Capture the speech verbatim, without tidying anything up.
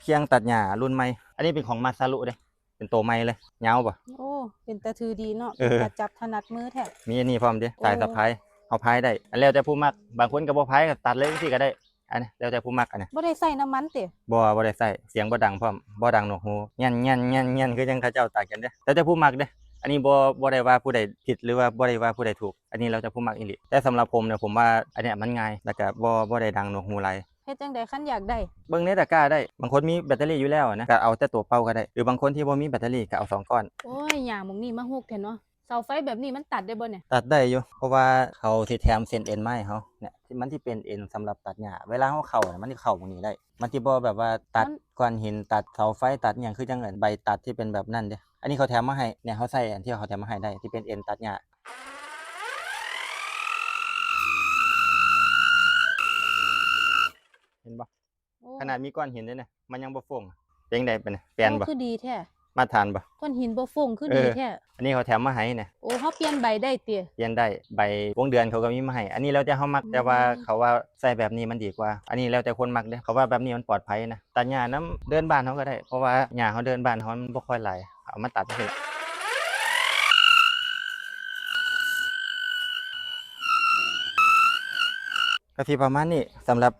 เคียงตัดหญ้ารุ่นใหม่ อันนี้เป็นของมาซารุเด้ เป็นตัวใหม่เลย ยาวบ่ โอ้ เป็นตาถือดีเนาะ เออ เป็นตาจับถนัดมือแท้ มีอันนี้พร้อมเด้ โอ้ สายสะพาย เอาพายได้ อันแล้วแต่ผู้มัก บางคนก็บ่พายก็ตัดเลยจังซี้ก็ได้ อันนี้แล้วแต่ผู้มัก อันนี้ บ่ได้ใส่น้ำมันติ บ่ บ่ได้ใส่ เสียงบ่ดังพร้อม บ่ดังหนวกหู แง่นแง่นแง่นแง่น คือจังเขาเจ้าตัดกันเด้ แล้วแต่ผู้มักเด้ อันนี้บ่ บ่ได้ว่าผู้ใดผิดหรือว่าบ่ได้ว่าผู้ใดถูก อันนี้แล้วแต่ผู้มักอีหลี แต่สำหรับผมเนี่ย ผมว่าอันเนี้ยมันง่าย แล้วก็บ่ บ่ได้ดังหนวกหูหลาย เฮ็ดจั่งใดคันอยากได้ เบิ่งในตะกร้าได้ บางคนมีแบตเตอรี่อยู่แล้วนะ ก็เอาแต่ตัวเป่าก็ได้ หรือบางคนที่บ่มีแบตเตอรี่ก็เอาสองก้อน โอ้ย หญ้าหม่องนี้มาฮกแท้เนาะ เสาไฟแบบนี้มันตัดได้บ่เนี่ย ตัดได้อยู่ เพราะว่าเขาสิแถมเส้นเอ็นมาให้เฮา เนี่ย มันสิเป็นเอ็นสำหรับตัดหญ้า เวลาเฮาเข้าน่ะ มันสิเข้าหม่องนี้ได้ มันสิบ่แบบว่าตัด มัน ก้อนหิน ตัดเสาไฟ ตัดอิหยัง คือจั่งอันใบตัดที่เป็นแบบนั้นเด้ อันนี้เขาแถมมาให้ เนี่ย เฮาใส่อันที่เขาแถมมาให้ได้ ที่เป็นเอ็นตัดหญ้า เห็นบ่ โอ้ ขนาดมีก้อนหินด้วยเนี่ย มันยังบ่ฟง เป็นไงเป็นไง แปลนบ่ โอ้ คือดีแท้ มาตรฐานบ่ ก้อนหินบ่ฟง คือ เออ ดีแท้ อันนี้เขาแถมมาให้เนี่ย โอ้ เฮาเปลี่ยนใบได้ติ เปลี่ยนได้ ใบวงเดือนเขาก็มีมาให้ อันนี้แล้วแต่เฮามัก อืม แต่ว่าเขาว่าใส่แบบนี้มันดีกว่า อันนี้แล้วแต่คนมักเด้ เขาว่าแบบนี้มันปลอดภัยนะ ตัดหญ้านำเดินบ้านเฮาก็ได้ เพราะว่าหญ้าเฮาเดินบ้านเฮามันบ่ค่อยหลาย เอามาตัดจั่งซี้ ก็สิประมาณนี้ สำหรับ